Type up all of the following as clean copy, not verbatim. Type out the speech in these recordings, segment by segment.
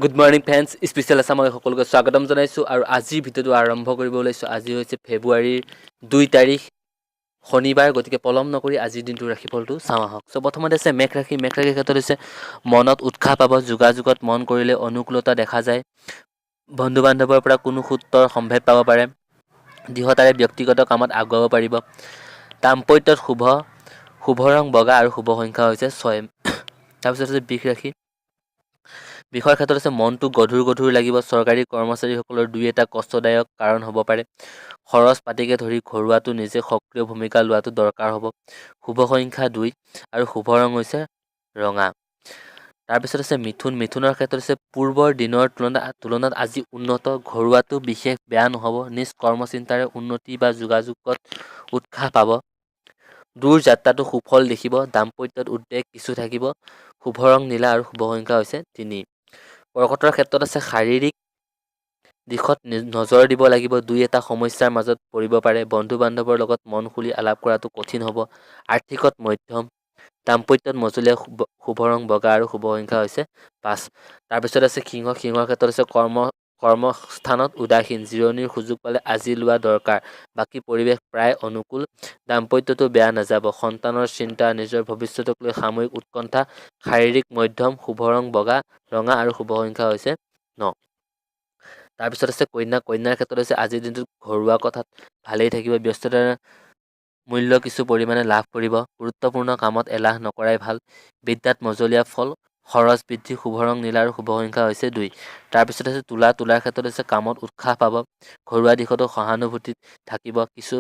Good morning friends, special আছামলৈ সকলোকে স্বাগতম জনাইছোঁ আৰু আজিৰ ভিডিঅ'টো আৰম্ভ কৰিব ওলাইছোঁ। আজি হৈছে ফেব্ৰুৱাৰীৰ 2 তাৰিখ, শনিবাৰ। গতিকে পলম নকৰি আজিৰ দিনটোৰ ৰাশিফলটো চাওঁ আহক। চ' প্ৰথমতে আছে মেষ ৰাশি। মেষ ৰাশিৰ ক্ষেত্ৰত হৈছে মনত উৎসাহ পাব। যোগাযোগত মন কৰিলে অনুকূলতা দেখা যায়। বন্ধু বান্ধৱৰ পৰা কোনো সূত্ৰৰ সম্ভেদ পাব পাৰে। দৃঢ়তাৰে ব্যক্তিগত কামত আগুৱাব পাৰিব। দাম্পত্যত শুভ। শুভ ৰং বগা আৰু শুভ সংখ্যা হৈছে 6। তাৰপিছত হৈছে বৃষ ৰাশি। বৃষৰ ক্ষেত্ৰত আছে মনটো গধুৰ গধুৰ লাগিব। চৰকাৰী কৰ্মচাৰীসকলৰ দুই এটা কষ্টদায়ক কাৰণ হ'ব পাৰে। খৰচ পাতিকে ধৰি ঘৰুৱাটো নিজে সক্ৰিয় ভূমিকা লোৱাটো দৰকাৰ হ'ব। শুভ সংখ্যা 2 আৰু শুভ ৰং হৈছে ৰঙা। তাৰপিছত আছে মিথুন। মিথুনৰ ক্ষেত্ৰত আছে পূৰ্বৰ দিনৰ তুলনাত আজি উন্নত। ঘৰুৱাটো বিশেষ বেয়া নহ'ব। নিজ কৰ্মচিন্তাৰে উন্নতি বা যোগাযোগত উৎসাহ পাব। দূৰ যাত্ৰাটো সুফল দেখিব। দাম্পত্যত উদ্বেগ কিছু থাকিব। শুভ ৰং নীলা আৰু শুভ সংখ্যা হৈছে 3। কৰ্কটৰ ক্ষেত্ৰত আছে শাৰীৰিক দিশত নজৰ দিব লাগিব। দুই এটা সমস্যাৰ মাজত পৰিব পাৰে। বন্ধু বান্ধৱৰ লগত মন খুলি আলাপ কৰাটো কঠিন হ'ব। আৰ্থিকত মধ্যম। দাম্পত্যত মজলীয়া। শুভ ৰং বগা আৰু শুভ সংখ্যা হৈছে 5। তাৰপিছত আছে সিংহ। সিংহৰ ক্ষেত্ৰত আছে কৰ্মস্থানত উদাসীন। জিৰণিৰ সুযোগ পালে আজি লোৱা দৰকাৰ। বাকী পৰিৱেশ প্ৰায় অনুকূল। দাম্পত্যটো বেয়া নাযাব। সন্তানৰ চিন্তা, নিজৰ ভৱিষ্যতক লৈ সাময়িক উৎকণ্ঠা। শাৰীৰিক মধ্যম। শুভ ৰং বগা, ৰঙা আৰু শুভ সংখ্যা হৈছে 9। তাৰপিছত আছে কন্যা। কন্যাৰ ক্ষেত্ৰত হৈছে আজিৰ দিনটোত ঘৰুৱা কথাত ভালেই থাকিব। ব্যস্ততাৰ মূল্য কিছু পৰিমাণে লাভ কৰিব। গুৰুত্বপূৰ্ণ কামত এলাহ নকৰাই ভাল। বিদ্যাত মজলীয়া ফল। খৰচ বৃদ্ধি। শুভ ৰং নীলা আৰু শুভ সংখ্যা হৈছে 2। তাৰপিছত আছে তুলা। তুলাৰ ক্ষেত্ৰত হৈছে কামত উৎসাহ পাব। ঘৰুৱা দিশতো সহানুভূতি থাকিব কিছু,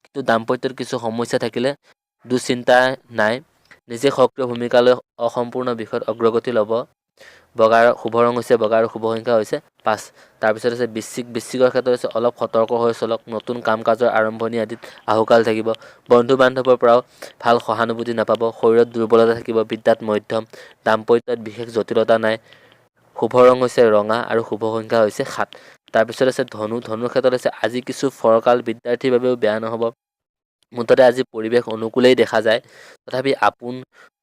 কিন্তু দাম্পত্যত কিছু সমস্যা থাকিলে দুশ্চিন্তা নাই। নিজে সক্ৰিয় ভূমিকা লৈ অসম্পূৰ্ণ বিষয়ত অগ্ৰগতি ল'ব। শুভ ৰং হৈছে বগা আৰু শুভ সংখ্যা হৈছে 5। তাৰপিছত আছে বৃশ্চিক। বৃশ্চিকৰ ক্ষেত্ৰত হৈছে অলপ সতৰ্ক হৈ চলক। নতুন কাম কাজৰ আৰম্ভণি আদিত আহুকাল থাকিব। বন্ধু বান্ধৱৰ পৰাও ভাল সহানুভূতি নাপাব। শৰীৰত দুৰ্বলতা থাকিব। বিদ্যাত মধ্যম। দাম্পত্যত বিশেষ জটিলতা নাই। শুভ ৰং হৈছে ৰঙা আৰু শুভ সংখ্যা হৈছে 7। তাৰপিছত আছে ধনু। ধনুৰ ক্ষেত্ৰত আছে আজি কিছু ফৰকাল। বিদ্যাৰ্থীৰ বাবেও বেয়া নহ'ব। মুঠতে আজি পৰিৱেশ অনুকূলেই দেখা যায়। তথাপি আপোন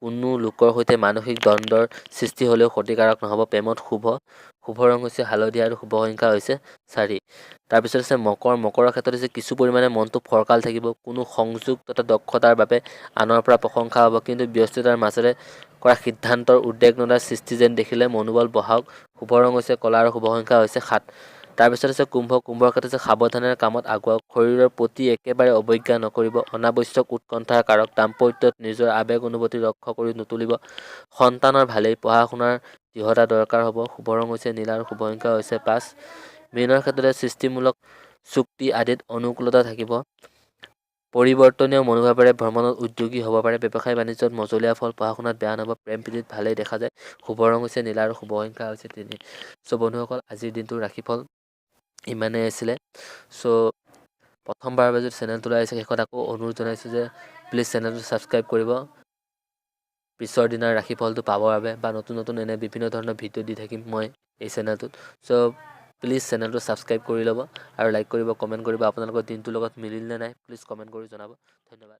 কোনো লোকৰ সৈতে মানসিক দ্বন্দ্বৰ সৃষ্টি হ'লেও ক্ষতিকাৰক নহ'ব। প্ৰেমত শুভ। শুভ ৰং হৈছে হালধীয়া আৰু শুভ সংখ্যা হৈছে 4। তাৰপিছত আছে মকৰ। মকৰৰ ক্ষেত্ৰত হৈছে কিছু পৰিমাণে মনটো ফৰকাল থাকিব। কোনো সংযোগ তথা দক্ষতাৰ বাবে আনৰ পৰা প্ৰশংসা হ'ব। কিন্তু ব্যস্ততাৰ মাজেৰে কৰা সিদ্ধান্তৰ উদ্বেগনতাৰ সৃষ্টি যেন দেখিলে মনোবল বঢ়াওক। শুভ ৰং হৈছে ক'লা আৰু শুভ সংখ্যা হৈছে 7। তাৰপিছত আছে কুম্ভ। কুম্ভৰ ক্ষেত্ৰত হৈছে সাৱধানেৰে কামত আগুৱাওক। শৰীৰৰ প্ৰতি একেবাৰে অৱজ্ঞা নকৰিব। অনাৱশ্যক উৎকণ্ঠাৰ কাৰক। দাম্পত্যত নিজৰ আৱেগ অনুভূতি ৰক্ষা কৰি নুতুলিব। সন্তানৰ ভালেই। পঢ়া শুনাৰ দৃঢ়তা দৰকাৰ হ'ব। শুভ ৰং হৈছে নীলা আৰু শুভ সংখ্যা হৈছে 5। মীনৰ ক্ষেত্ৰতে সৃষ্টিমূলক চুক্তি আদিত অনুকূলতা থাকিব। পৰিৱৰ্তনীয় মনোভাৱেৰে ভ্ৰমণত উদ্যোগী হ'ব পাৰে। ব্যৱসায় বাণিজ্যত মজলীয়া ফল। পঢ়া শুনাত বেয়া নহ'ব। প্ৰেম প্ৰীতিত ভালেই দেখা যায়। শুভ ৰং হৈছে নীলা আৰু শুভ সংখ্যা হৈছে 3। চ' বন্ধুসকল, আজিৰ দিনটোৰ ৰাশিফল ইমানেই আছিলে। চ' প্ৰথমবাৰৰ বাবে যদি চেনেলটোলৈ আহিছে, শেষত আকৌ অনুৰোধ জনাইছোঁ যে প্লিজ চেনেলটো ছাবস্ক্ৰাইব কৰিব পিছৰ দিনাৰ ৰাশিফলটো পাবৰ বাবে বা নতুন নতুন এনে বিভিন্ন ধৰণৰ ভিডিঅ' দি থাকিম মই এই চেনেলটোত। চ' প্লিজ চেনেলটো ছাবস্ক্ৰাইব কৰি ল'ব আৰু লাইক কৰিব, কমেণ্ট কৰিব। আপোনালোকৰ দিনটোৰ লগত মিলিল নে নাই, প্লিজ কমেণ্ট কৰি জনাব। ধন্যবাদ।